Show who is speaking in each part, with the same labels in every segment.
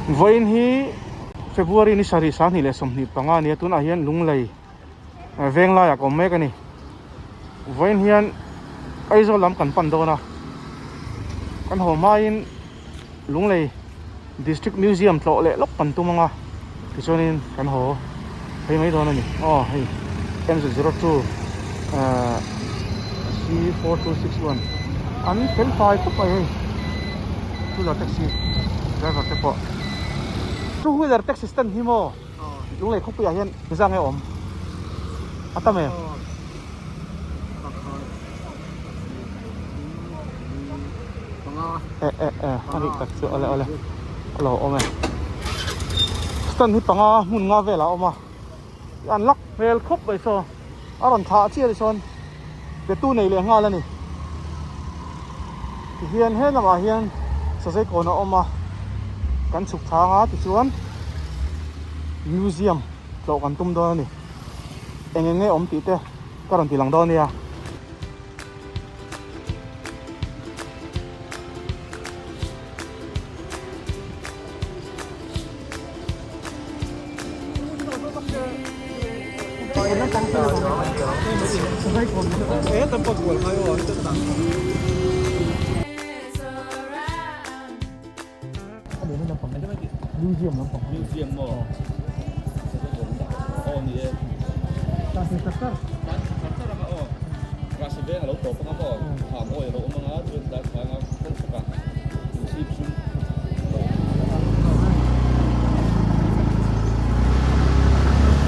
Speaker 1: Vawiin hi February ni sarih 2025 a ni a, tunah hian Lunglei veng laiah ka awm mek a ni. Vawiin hian Aizawl lam kan pan dawn a, kan haw hmain Lunglei District Museum tlawh leh lawk kan tum ang a, tichuanin kan haw phei mai dawn a ni. Aw hei M02 ahh C4261 an fel fai khawp mai hei two wheeler taxi driver te pawh two wheeler taxi stand hi maw Lunglei khawpuiah hian zang nge awm a tam em? E e e a nih tak chu awle awle a lo awm e stand hi panga hmun nga velah a awm a an lak hmel khawp mai saw a rawn thlah chiah sawn petu nei leh nghal a ni tihian he lamah hian sazei kawn a awm a kan chhuk thang a tichuan museum tlawh kan tum dawn a ni eng eng nge awm tih te ka rawn ti lang dawn nia. Museum lampang
Speaker 2: Museum maw aw ni e Rasa veng a lo tawp anga maw Kham awi a lo awm anga chuan tlai chhang a kawng chhak a Inchhip sum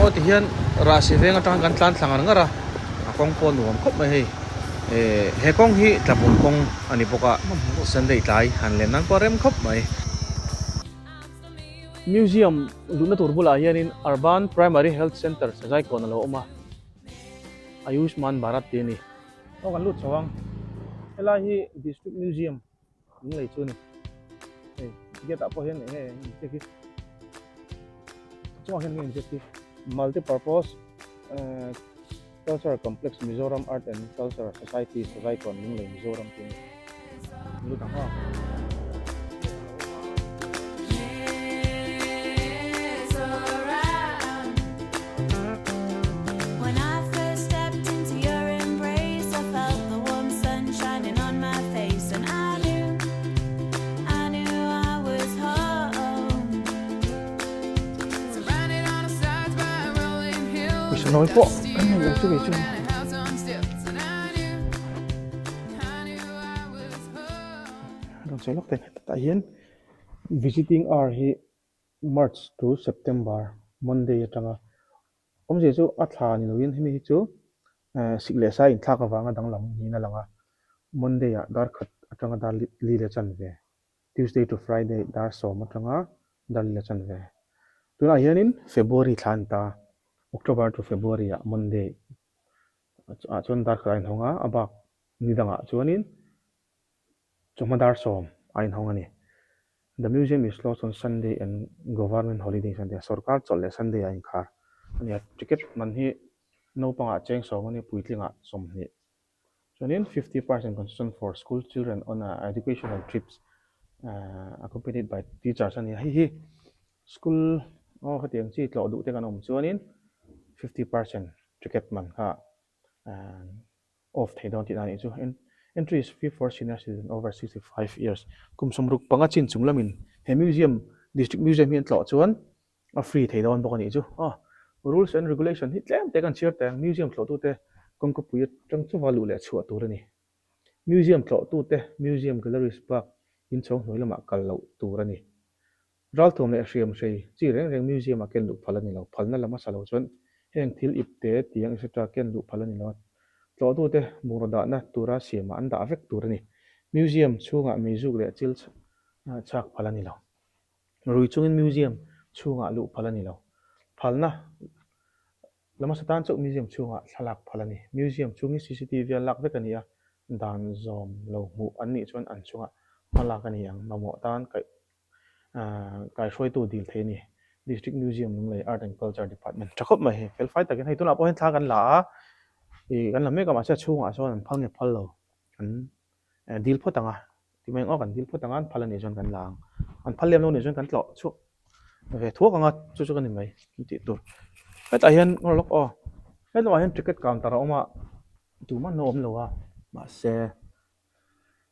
Speaker 1: Aw tihian Rasi veng atang kan tlan thla ngar ngar a a kawng pawh nuam khawp mai hei eh he kawng hi tlabung kawng a ni bawk a Sunday tlai han len nan pawh a rem khawp mai. Museum luhna tur bulah hianin Urban Primary Health Centre Sazaikawn a lo awm a. Ayushman Bharat tih a ni. Aw kan lut chho ang. Helai hi District Museum Lunglei chu a ni. Hei gate ah pawh hian eng nge inziak hi chungah hian eng nge inziak hi Multi Purpose eh Cultural Complex Mizoram Art and Culture Society Sazaikawn Lunglei Mizoram tih a ni. Lut ang aw. Pawisa nawi pawh an nei lo chu kei chuan. Rawn sawi lawk teh tah hian visiting hour hi March to September Monday atanga awmzia chu a thla ni loin hemi hi chu eh sik leh sai inthlak avanga danglam niin a lang a Monday ah dar khat atanga dar li leh chanve Tuesday to Friday dar sawm atanga dar li leh chanve tunah hianin February thla a ni ta October to February ah Monday ah chuan dar khat a inhawng a a bak ni dangah chuanin chawhma dar sawm a inhawng a ni. The museum is closed on Sunday and government holidays a ni a, sorkar chawlh leh Sunday ah a inkhar a ni a. Ticket man hi naupangah cheng sawm a ni, puitlingah 20. Chuanin 50 percent concession for school children on educational trips accompanied by teachers a ni a. Hei hi school aw hetiang chi tlawh duh te kan awm chuanin 50 percent ticket man kha off thei dawn tihna a nih chu. Entry is free for senior citizen over 65 years. Kum 65 chin chung lamin he museum, district museum hi an tlawh chuan a free thei dawn bawk a nih chu. Aw, rules and regulation hi tlem te kan chhiar teh ang. Museum tlawhtute kawngkapui atang chauha luh leh chhuah tur a ni. Museum tlawhtute museum galleries bak inchhawng hnuai lamah kal loh tur a ni. Ralthuam leh hriam hrei chi reng reng museum ah ken luh phal a ni lo. Phalna lam a sa lo chuan heng thil ip te, tiang etc ken luh phal a ni lo a. Tlawhtute bungraw dahna tura siamah an dah vek tur a ni. Museum chhungah meizuk leh chil chhak phal a ni lo. Rui chungin museum chhungah luh phal a ni lo. Phalna lam a sa tan chauh museum chhungah thlalak phal a ni. Museum chhung hi cctv a lak vek a ni a, dan zawm lo hmuh an nih chuan an chungah hma lak a ni ang. Mamawh tan kaih kaihruaitu dil thei a ni. District Museum Lunglei Art and Culture Department tha khawp mai hei fel fai takin hei tunah pawh hian thla kan la a, ih kan la mek a mahse a chhungah sawn an phal nge phal lo an dil phawt ang a, ti mai ang aw kan dil phawt ang a an phal a nih chuan kan la ang, an phal lem lo nih chuan kan tlawh chhuak. ve thuak ang a, chu chu ka ni mai an tih tur. Hetah hian ngaw lawk aw, hetlaiah hian ticket counter a awm a, tumah an lo awm lo a, mahse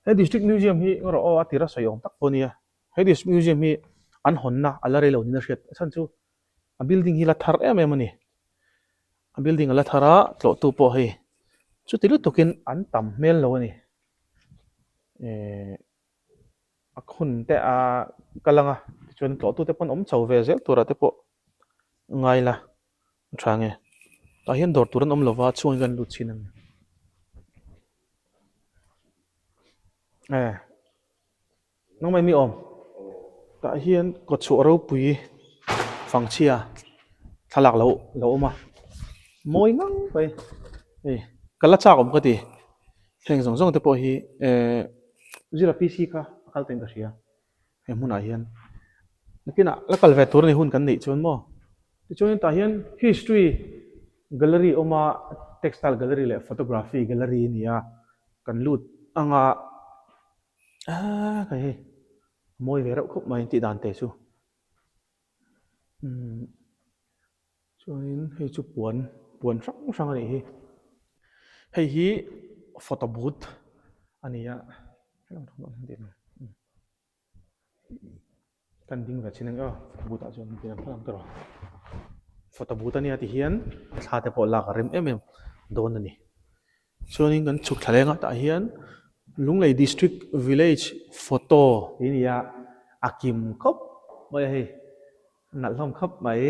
Speaker 1: he district museum hi ngaw rawh aw a tir a sawi awm tak pawh a nia, he district museum hi an hawnna a la rei lo niin a hriat a chhan chu a building hi la thar em em a ni, a building a la thar a tlawhtu pawh hei chuti lutukin an tam hmel lo a ni ehh. A khun te a kal ang a, tichuan tlawhtu te pawn awm chho ve zel turah te pawh ngai la a tha nge. Tah hian dawr tur an awm lova chhungin kan lut chhin a ni. E nangmah mi awm tah hian kawtchhuah ropui fangchhia thlalak lo lo awm a mawi ngang mai hei ka la chak awm ka ti. Heng zawng zawng te pawh hi eh Zira PC kha a kal tawhin ka hria he hmunah hian nakinah la kal ve tur a ni hun kan neih chuan maw tichuan tah hian history gallery awm a textile gallery leh photography gallery a ni a kan lut ang a ah hei a mawi ve reuh khawp mai tih dan te chu umm. Chuanin hei chu puan puan hrang hrang a nih hi. Hei hi photo booth a ni a kan ding ve chin ang aw photo booth ah chuan ding ang ka rawh photo booth a nia ti hian thla te pawh lak a rem em em dawn a ni. Chuanin kan chhuk thla leng ah tah hian Lunglei district village photo tih a ni a a kim khawp mai a hei. Nalh hlawm khawp mai.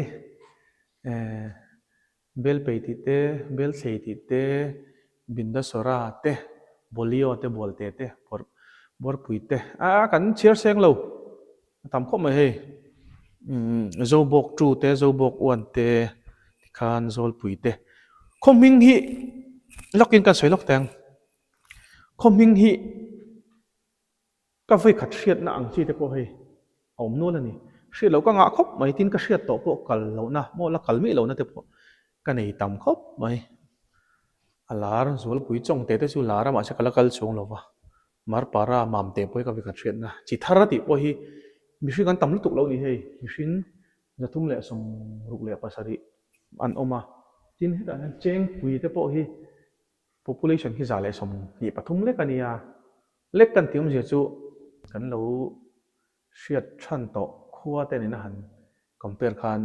Speaker 1: Ehh Belpei tih te, Belthlei tih te, Bindasawra te, Bolio te, Bualte te, Buarpui te a kan chhiar seng lo a tam khawp mai hei. Umm Zobawk tu te, Zobawk uan te tikhan Zawlpui te. Khaw hming hi lawkin kan sawi lawk teh ang. Khaw hming hi. Ka vawikhat hriatna ang chi te pawh hei a awm nual a ni. Hriat loh ka ngah khawp mai tin ka hriat tawh pawh kal lohna maw la kal miah lohna te pawh ka nei tam khawp mai. A lar zualpui chawng te te chu lar a mahse ka la kal chhung lo va. Marpara mamte pawh hi ka vawikhat hriatna chi thar a tih pawh hi mihring an tam lutuk lo ni hei mihring 367 an awm a. Tin hetah hian chengpui te pawh hi Population hi 123 lek a nia. Lek kan tih awmzia chu kan lo hriat than tawh khua te nena han compare khan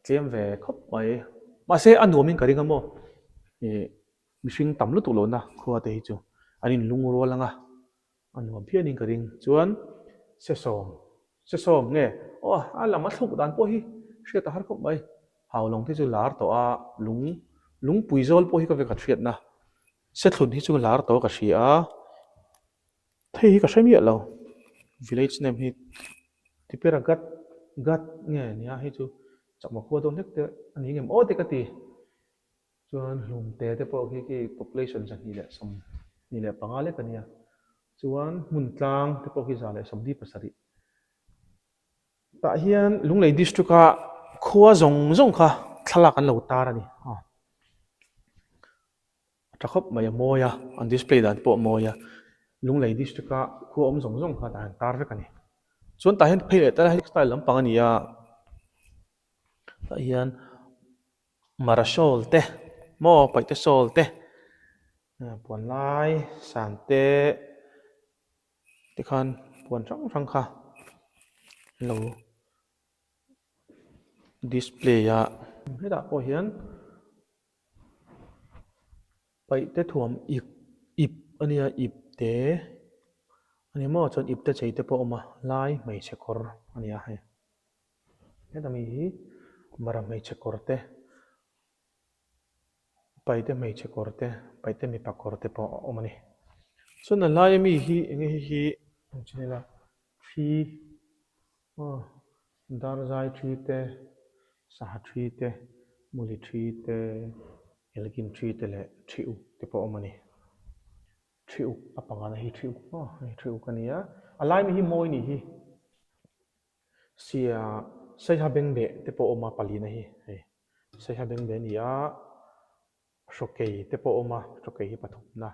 Speaker 1: tlem ve khawp mai. Mahse a nuamin ka ring a maw? Ih mihring tam lutuk lohna khua te hi chu an inlungrual ang a, a nuam phianin ka ring. Chuan sesawm, sesawm nge aw a lam a thluk dan pawh hi hriat a har khawp mai. Haulawng te chu lar tawh a, lung lungpui zawl pawh hi ka vekhat hriatna. Sethlun hi chu lar tawh ka hria a, hei hi ka hre miah lo. Village name hi Tipera Gat Gat nge nia hei chu chakma khua dawn hlek te a ni ngem aw te ka ti. Chuan hlumte te pawh khi khi population 225 lek a nia. Chuan hmun tlang te pawh khi 147. Tah hian Lunglei district a khua zawng zawng kha thlalak an lo tar a ni. A tha khawp mai a mawi a, an display dan pawh a mawi a. Lunglei district a khua awm zawng zawng kha tah hian tar vek a ni. Chuan tah hian phei leh ta hei style lampang a ni a, tah hian Mara shawl te maw Paihte shawl te puan lai san te. Tikhan puan hrang hrang kha an lo display a. Hetah pawh hian paihte thuam ip ip a nia ip te a ni maw chuan ip te chei te pawh a awm a lai hmeichhe kawr a ni a hei heta mi hi mara hmeichhe kawr te. Paite hmeichhe kawr te, paite mipa kawr te pawh a awm a ni. Chuan a laia mi hi eng nge hei hi an chin ila thi aw darzai thi te, sangha thi te, muli thi te, elgin thi te leh thi uk te pawh a awm a ni. Thi uk a pangana hi thi uk maw hei thi uk a ni a, a lai mi hi mawi ni hi. Sia saiha bengbeh te pawh a awm a palina hi hei saiha bengbeh a ni a hrawkei te pawh a awm a hrawkei hi pathumna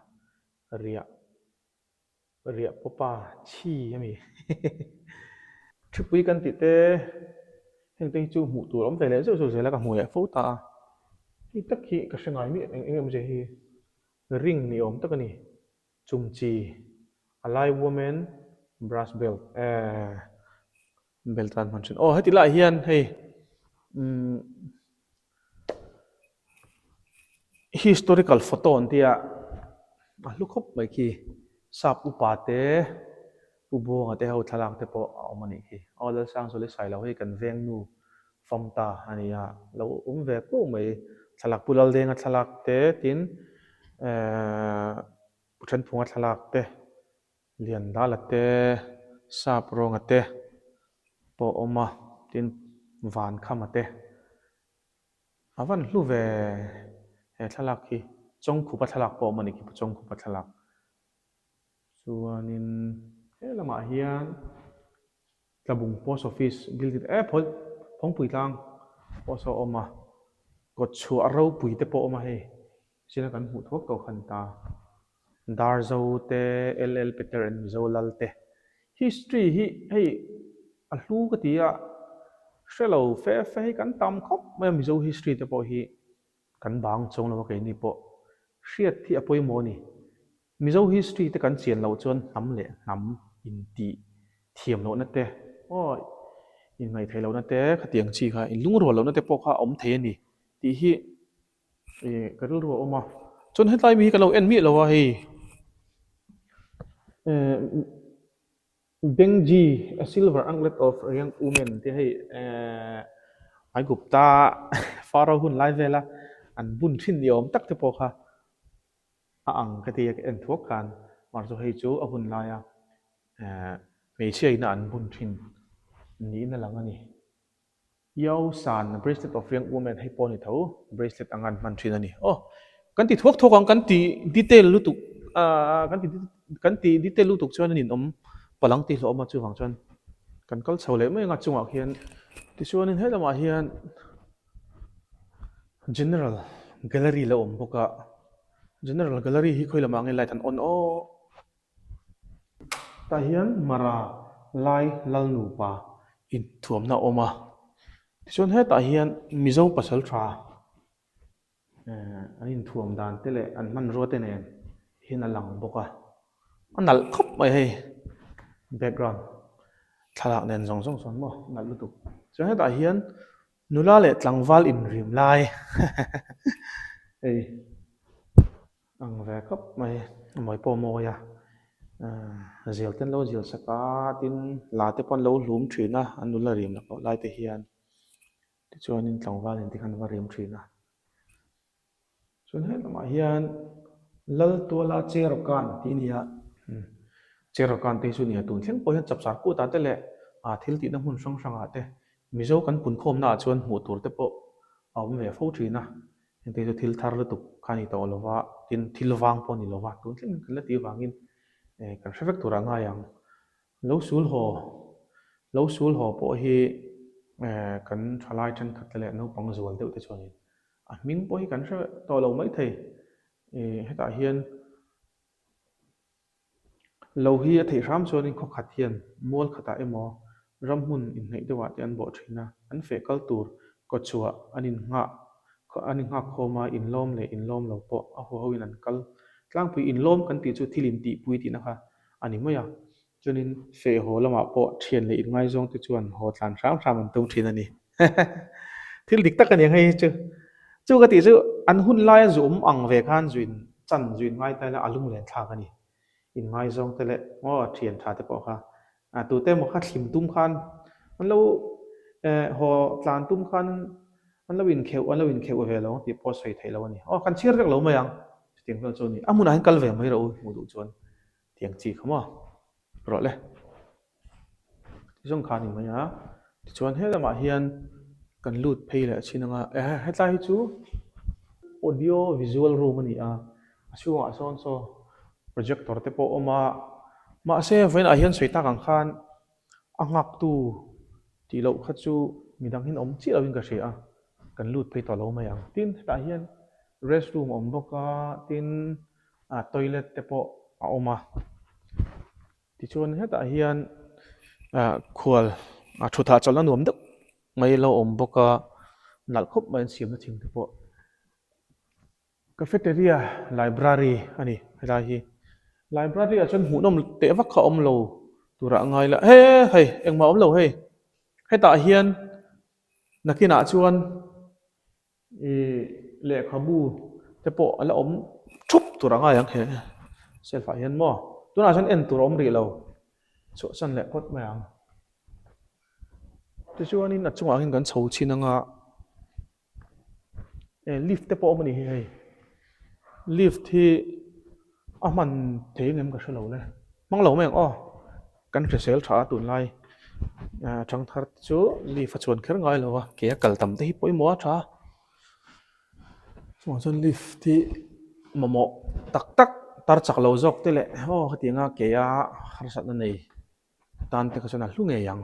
Speaker 1: riah riah pawpa chhi a mi thupui kan tih te. Heng te hi chu hmuh tur awm ve leh zeuh zeuh zel a ka hmu leh fo ta a. Hei tak hi ka hre ngai miah eng eng em zia hi ring ni awm tak a ni. Chumchi a lai woman brass belt eh belt tan hman thin. Aw heti lai hian hei umm historical photo an tia a hlu khawp mai khi sap upa te Pu Buanga te ho thlalak te pawh a awm a nih khi. Aw Lalsangzuali Sailo hi kan veng nu fam ta a ni a, lo awm ve kuau mai. Thlalak Pu Laldenga thlalak te tin ehh Pu Thenphunga thlalak te, Liandala te, Sap Rawnga te pawh a awm a, tin Vankhama te. A van hlu ve he thlalak hi. Chawngkhupa thlalak pawh a awm a nih khi Pu Chawngkhupa thlalak. Chuanin he lamah hian Tlabung Post Office building eh phawi Phawngpui tlang pawh saw a awm a, kawtchhuah ropui te pawh a awm a hei zira kan hmuh thuak tawh kha a ni ta. Darzo te, LL Peter and Mizo Lal te history hi hei a hlu ka ti a, hrelo fe fe hi kan tam khawp mai a Mizo history te pawh hi kan bang chuang lo a keini pawh hriat hi a pawimawh a ni. Mizo history te kan chian loh chuan hnam leh hnam intih thiam lohna te aw inngaihtheih lohna te khatiang chi kha inlungrual lohna te pawh kha a awm thei a ni tih hi ih ka rilru a awm a. Chuan hetlai mi hi ka lo en miah lo a hei eh Bengji, a silver anklet of young women tih hei eh Aigupta Pharaoh hun lai vela an bun thin ni awm tak te pawh kha a ang ka ti a ka en thuak khan mahse hei chu a hun laia eh hmeichhia ina an bun thin niin a lang a ni. Yao San, bracelet of young women hei pawh a ni tho, bracelet anga an hman thin a ni. Aw, kan ti thuak thuak ang, kan ti detail lutuk ah kan ti kan ti detail lutuk chuan an inawm palang tih hlawh awm a chuvang chuan kan kal chho leh mai anga chungah khian tichuanin he lamah hian general gallery la awm bawk a, general gallery hi khawi lamah nge light an on aw. Tah hian Mara lai lal nupa inthuamna a awm a, tichuan hetah hian Mizo pasal tha eh an inthuam dan te leh an hmanrua te nen hian a lang bawk a, a nalh khawp mai hei background thlalak nen zawng zawng sawn maw a nalh lutuk. Chuan hetah hian nula leh tlangval inrim lai hei. Ang ve khawp mai, a mawi pawh a mawi a, zial te an lo zial sak a, tin la te pawh an lo hlum thin a, an nula rim lak loh lai te hian tichuanin tlangval in tikhan an va rim thin a. Chuan helamah hian Laltuala Cherawkan tih a ni a, Cherawkan te hi chu nia tun thleng pawh hian chapchar kut ah te leh thil tihna hmun hrang hrang ah te Mizo kan punkhawmna ah chuan hmuh tur te pawh a awm ve fo thin a. Hengte chu thil thar lutuk kha a ni tawh lo va, tin thil vang pawh a ni lo va, tun thlengin kan la tih avangin eh kan hre vek turah ngai ang. Lo sul haw, lo sul haw pawh hi eh kan thalai thenkhat te leh naupang zual deuh te chuanin a hming pawh hi kan hre tawh lo maithei. Eh hetah hian Lo hi a theih hram chuanin khaw khat hian mual khatah emaw ram hmun inhnaih deuhah te an bawh thin a, an feh kal tur kawchhuah an innghah an innghak khawm a, inlawm leh inlawm lo pawh a huahoin an kal tlangpui. Inlawm kan tih chu thil intihpui tihna kha a ni mai a, chuanin feh haw lamah pawh thian leh inngaizawng te chuan haw tlan hram hram an tum thin a ni. Thil dik tak a ni ang hei hi chu. Chu ka tih chu an hun laia zu awm ang ve khan zu in chan zu in ngai ta ila a lunglen thlak a ni. In ngaizawng te leh maw thian tha te pawh kha a tute emaw kha thlim tum khan an lo eh haw tlan tum khan an lo inkheuh an lo inkheuh ve lo ang tih pawh sawi theih lo a ni. Aw kan chhiar vek lo mai ang chutiang vel chu a ni. A hmunah hian kal ve mai rawh u hmuh duh chuan tiang chi kha maw rawh le. Tizawng kha a ni mai a, tichuan he lamah hian kan lut phei leh chin anga eh hetlai hi chu audio visual room a ni a, a chhungah sawn saw projector te pawh a awm a, mahse vawiinah hian sawi tak ang khan a nghaktu tih loh kha chu midang hian awm chiah loin ka hria a, kan lut phei tawh lo mai ang. Tin hetah hian rest room a awm bawk a, tin ah toilet te pawh a awm a. Tichuan hetah hian ah khual ah thutah chawlhna nuam deuh. mai lo awm bawk a, nalh khawp mai an siamna thing te pawh. Cafeteria library a ni helai hi. Library ah chuan hmuhnawm teh vak kha a awm lo turah a ngai la he hei engmah a awm lo hei hetah hian nakinah chuan ih lehkhabu te pawh a la awm thup tur a ngai ang he shelf ah hian maw tunah chuan en tur a awm rih lo chhuahsan leh phawt mai ang tichuanin a chungah hian kan chho chhin anga. Eh lift te pawh a awm a ni hi hei lift hi a hman thei ang em ka hrelo le hmang lo mai ang aw kan hrisel tha a tunlai ah thangthar te chu lift a chhuan kher ngai lo a ke a kal tam te hi pawimawh a tha chuvang chuan lift hi mamawh tak tak tar chak lo zawk te leh aw hetianga ke a harsatna nei. Tan te kha chuan a hlu ngei ang.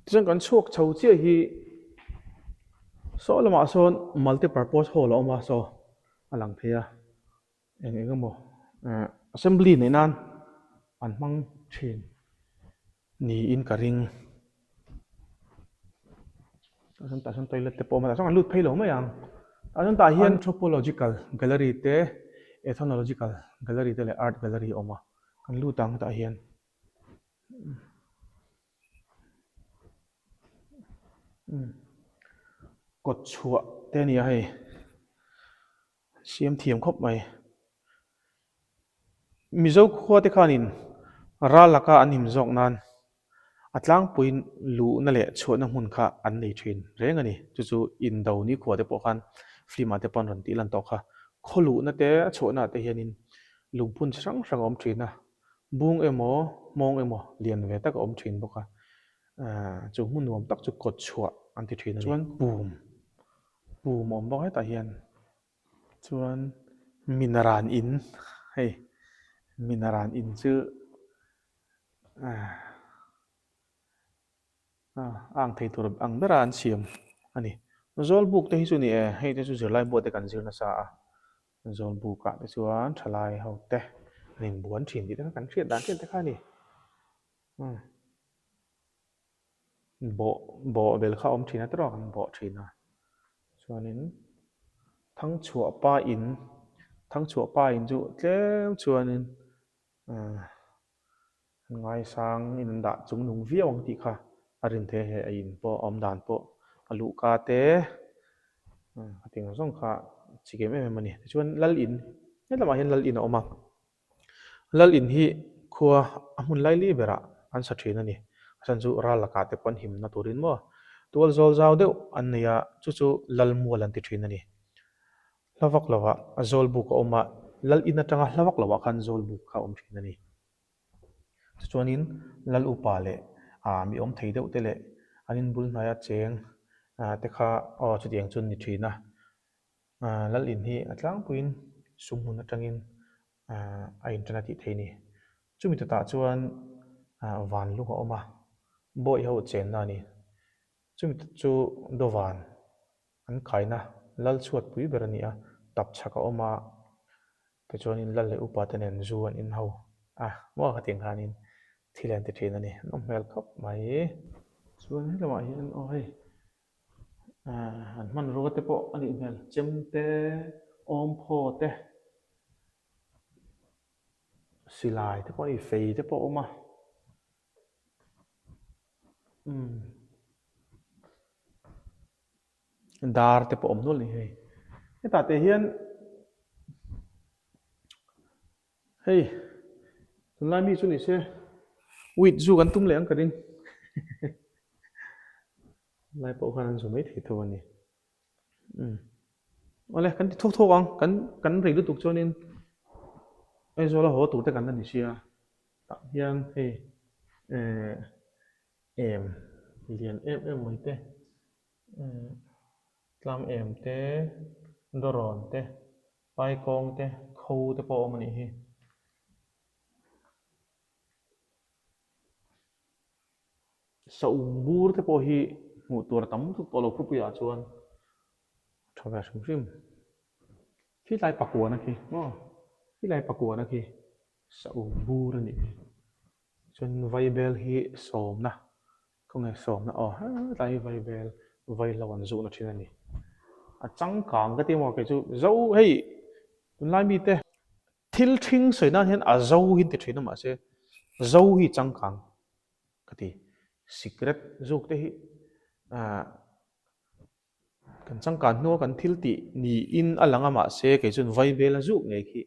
Speaker 1: Tichuan kan chhuak chho chiah hi saw lamah sawn multi purpose hall a awm a saw a lang thei a eng eng emaw eh assembly neih nan an hmang thin niin ka ring. Tah chuan tah chuan toilet te pawh a awm a tah chuan an lut phei lo mai ang. Tah chuan tah hian anthropological gallery te ethnological gallery te leh art gallery a awm a. Kan lut ang tah hian kawt chhuah te a ni a hei siam thiam khawp mai Mizo khua te khanin ral laka an him zawk nan A tlangpuiin luhna leh chhuahna hmun kha an nei thin reng a ni. Chu chu Indo nikhua te pawh khan film ah te pawh an rawn tih lan tawh kha. Khaw luhna te a chhuahna ah te hianin lungphun chi hrang hrang a awm thin a, bung emaw hmawng emaw lian ve tak a awm thin bawk a. Chu hmun nuam tak chu kawt chhuah an ti thin a ni. Chuan pum, pum a awm bawk hetah hian. Chuan minaran in, hei minaran in chu. A ang thei tur ang bera an siam a ni. Zawlbuk te hi chu ni e, hei te chu zirlai buah te kan zir nasa a, zawlbukah te chuan thalai ho te an inbuan thin tih te kha kan hriat dan hriat te kha a ni. Bawh bawh bel kha a awm thin a tiraw kan bawh thin a, chuanin Thangchhuah pa in Thangchhuah pa in chu tlem chuanin. Ngaisang in an dah chung nung viau ang tih kha a rin thei a hei a in pawh a awm dan pawh a luhka te a ti ang zawng kha chi kem em em a ni. Tichuan lal in helamah hian lal in a awm a, lal in hi khua a hmun laili berah an sa thin a ni. A chhan chu ral lakah te pawh an himna turin maw tual zawl zau deuh an nei a, chu chu lal mual an ti thin a ni. Hla vak lovah a zawl buk a awm a, lal in atanga hla vak lovah khan zawl buk kha a awm thin a ni. Tichuanin lal upa leh ah mi awm thei deuh te leh an inbul hnaia cheng ah te kha aw chutiang chu an ni thin a. Ah lal in hi a tlangpuiin sum hmun atangin ah a intan a tih theih a ni. Chumi tawtah chuan ah van lung a awm a, bawiho chenna a ni. Chumi chu dawvan An kaina lal chhuat pui ber a ni a, tap chhak a awm a, tichuanin lal leh upa te nen zu an inho a, maw khatiang khanin thil an ti thin a ni, an awm hmel khawp mai. Chuan helamah hian aw hei ah an hmanrua te pawh a nih hmel, chem te, awmphaw te, silai te pawh a ni, fei te pawh a awm a, umm. Dar te pawh awm nual a ni hei. Hetah te hian hei tunlai mi chu ni se weed zu kan tum leh ang ka ring tunlai pawh khan an zu mai thei tho a ni. Umm awle kan ti thawk thawk ang kan kan rei lutuk chuanin Aizawl a haw tur te kan la ni sia tah hian hei eh. Em lian em em mai te, tlang em te, dawrawn te, paikawng te, kho te pawh a awm a nih hi. Saum bur te pawh hi hmuh tur a tam lutuk tawh lo khawpuiah chuan tha ve hrim hrim. Khilai pakuana khi maw khilai pakuana khi saum bur a nih hi. Chuan vaibel hi sawmna. Khawnge sawmna aw hetlai hi vaibel vaihlo an zuhna thin a ni. A changkang ka ti maw kei chu zo hei tunlai mite thil thing sawi nan hian a zo hi an ti thin a mahse zo hi changkang ka ti. Sikret zuk te hi ah Kan changkan hnua kan thil tih niin a lang a mahse kei chuan vaibel a zuk ngei khi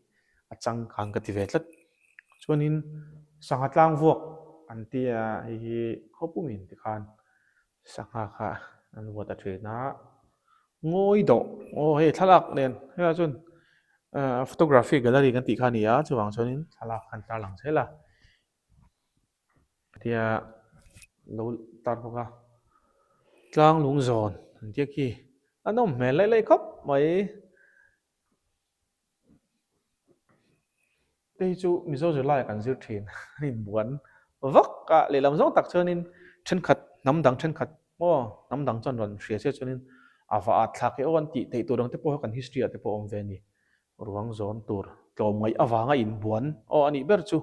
Speaker 1: a changkang ka ti ve tlat. Chuanin sangha tlang vuak an ti a, hei hi khawpumin tikhan sangha kha an vuat ta thin a. Ngawi dawh, aw hei thlalak nen helaiah chuan photography gallery kan tih kha a ni a, chuvang chuanin thlalak kha an tarlang zel a. Tia lo tar bawk a, tlang lung zawn an tia khi a nawm hmel laih laih khawp mai. Te hi chu Mizo zirlaiah kan zir thin an inbuan vak a, lehlam zawng tak chuanin thenkhat hnam dang thenkhat maw hnam dang chuan rawn hria se chuanin a va at thlak e aw an tih theih tur ang te pawh kha kan history ah te pawh a awm ve a ni. Ruang zawn tur tlawmngaih avanga inbuan aw a nih ber chu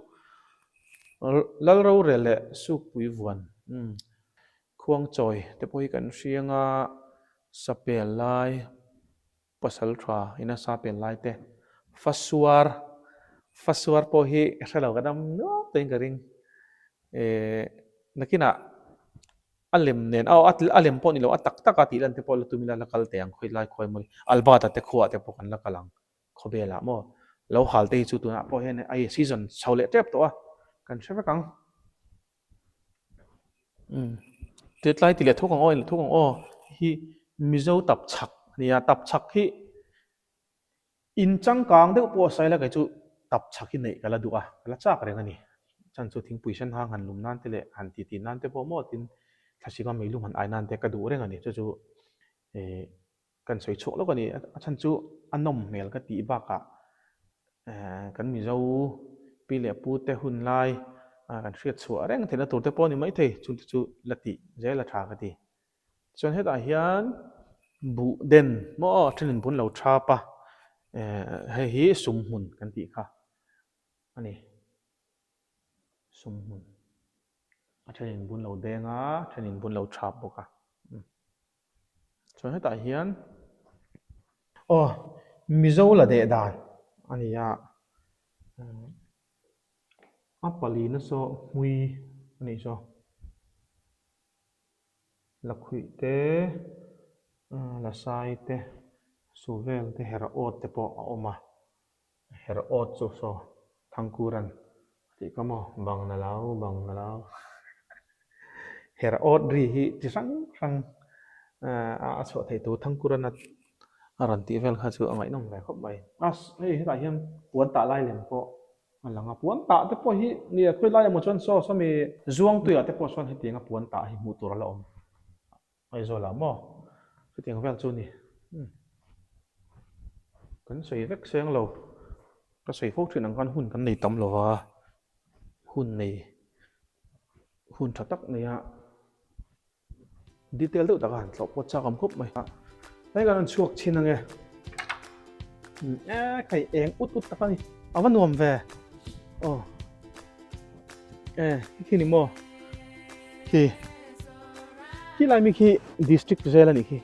Speaker 1: Lal rorel leh Sukpui vuan Khuangchawi te pawh hi kan hriang a, Sapel lai, Pasal tha ina Sapel lai te, Fasuar, Fasuar pawh hi hre lo ka dam nuam tawhin ka ring. Nakinah A lem nen aw a lem pawh ni lo a tak tak a tih lan te pawh la tum ila la kal teh ang khawi lai khawi maw Albert-a te khuaah te pawh kan la kal ang khawvelah maw lo hal te hi chu tunah pawh hian ai season chho leh tep tawh a kan hre vek ang umm tlai ti leh thuk ang aw in leh thuk ang aw hi Mizo tapchhak a nia tapchhak hi In changkang deuh pawh a sawi la kei chu tap chhak hi neih ka la duh a, ka la chak reng a ni. Chan chu thingpui sen hang han lum nan te leh han ti ti nan te pawh maw tin thlasik a meilum han ai nan te ka duh reng a ni. Chu chu eh kan sawi chhuak lawk a ni. A chhan chu a nawm hmel ka tih bakah eh kan Mizo pi leh pu te hun lai kan hriat chhuah reng theihna tur te pawh a ni maithei. Chungte chu la tih zel a tha ka ti. Chuan hetah hian buh den maw thenin bun lo thap a eh hei hi sumhmun kan tih kha a ni sumhmun a thenin bun lo deng a thenin bun lo thap bawk a chuan hetah hian aw Mizo la deh dan a ni a a palina saw hmui a nih saw. Lakhuih te, lasai te, suvel te, her awt te pawh a awm a. Her awt chu saw Thangkuran a tih kha maw, bang na lo, bang na lo. Her awt ri hi chi hrang hrang a chhuah theih tur Thangkuran a rawn tih vel kha chu a ngaihnawm ve khawp mai. Hei hetah hian puan tah lai lem pawh A lang a, puan tah te pawh hi nia khawi lai emaw chuan saw sawmi Zuangtuiah te pawh chuan hetianga puan tah hi hmuh tur a la awm Aizawl ah maw chutiang vel chu a ni kan sawi vek seng lo ka sawi fo thin ang khan hun kan nei tam lo va hun nei hun tha tak nei a. Detail deuh taka han tlawh pawh chak awm khawp mai. Hei kan rawn chhuak chhin ange. E hei eng ut ut tak a ni. A va nuam ve. Aw. E khi ni maw. Khi. Khi lai mi khi district jail a nih khi.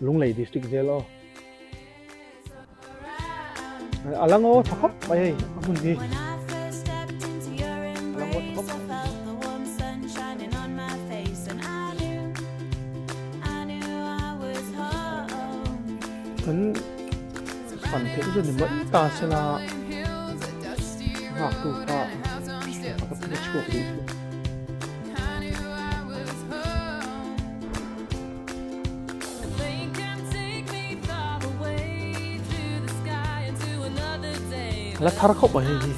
Speaker 1: Lunglei district jail aw. A la ngaw tha khawp mai hei a hmun hi. A la ngaw tha khawp mai. Kan fan theih chu ni mai ta sela nghaktu kha a chhuak duh chu. La thar khawp mai hei hi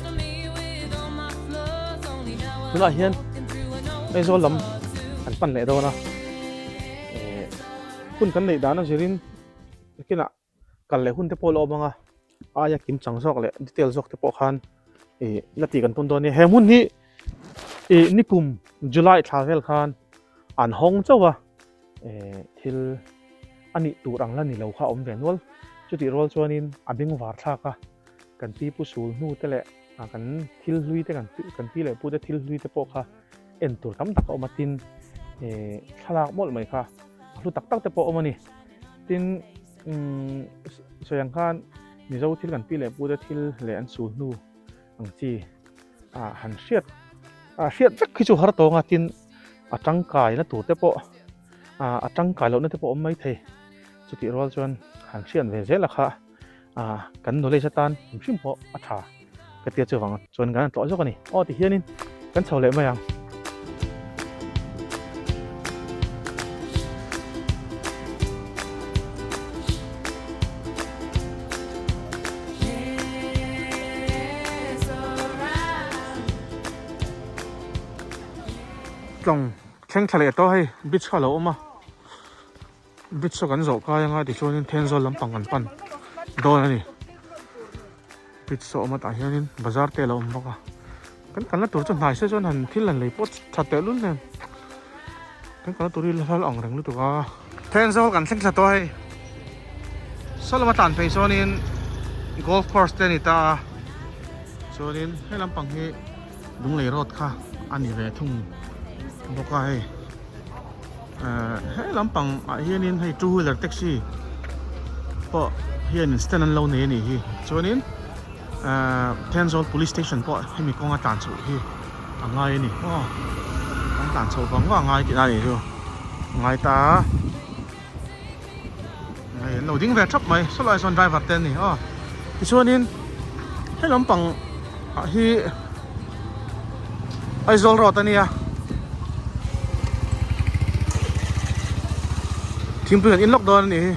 Speaker 1: tunah hian Aizawl lam kan pan leh dawn a eh hun kan neih dan a zirin nakinah kal leh hun te pawh a la awm ang a aia kim chang zawk leh detail zawk te pawh khan ih la tih kan tum dawn a ni he hmun hi ih nikum July thla vel khan an hawng chauh a. eh thil a nih tur ang la ni lo kha a awm ve nual. Chutih rual chuanin a bengvar thlak a, kan pi pu sul hnu te leh kan thil hlui te kan pi leh pu te thil hlui te pawh kha en tur tam tak a awm a tin. Eh thlalak mawlh mai kha a hlu tak tak te pawh a awm a ni. Tin umm sawi ang khan Mizo thil kan pi leh pu te thil leh an sul hnu ang chi ah han hriat ah hriat vek khi chu har tawng a tin a tangkai na tur te pawh ah a tangkai lohna te pawh a awm mai thei. Chutih rual chuan han hriat ve zel a kha ah kan knowledge atan hrim hrim pawh a tha ka tia chuvang chuan kan han tlawh zawk a ni. Aw tihianin kan chho leh mai ang. Tlawng thleng thla leh tawh hei bridge kha a lo awm a. Bridge saw kan zawh kai anga tichuanin Thenzawl lampang kan pan dawn a ni. Bridge saw awm atah hianin bazar te a lo awm bawk a. Kan kalna tur chu hnai se chuan han thil han lei pawh tha tehlul nen kan kalna tur hi la hlal ang reng lutuk a. Thenzawl kan thleng thla tawh a hei. Saw lama tlan phei chuanin golf course te a ni ta a. Chuanin he lampang hi Lunglei road kha a ni ve thung bawk a hei. He lampang ah hianin hei two wheeler taxi pawh hianin stand an lo nei a nih hi chuanin ahh Thenzawl police station pawh hemi kawnga tlan chhoh hi a ngai a ni aw an tlan chhoh vang vang a ngai tihna a nih chu a ngai ta a hei an lo ding ve thap mai sawlai sawn driver te an ni aw tichuanin he lampang ah hi Aizawl road a nia thingpui kan in lawk dawn a nih hi.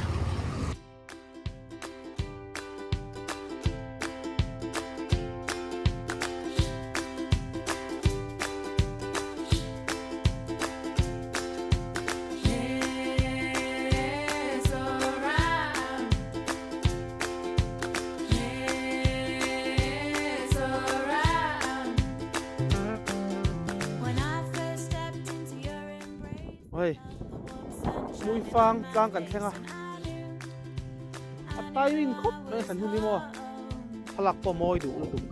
Speaker 1: Hei Hmuifang tlang kan thleng a a timing khawp mai a san hun hi maw thlalak pawh mawi duh lutuk.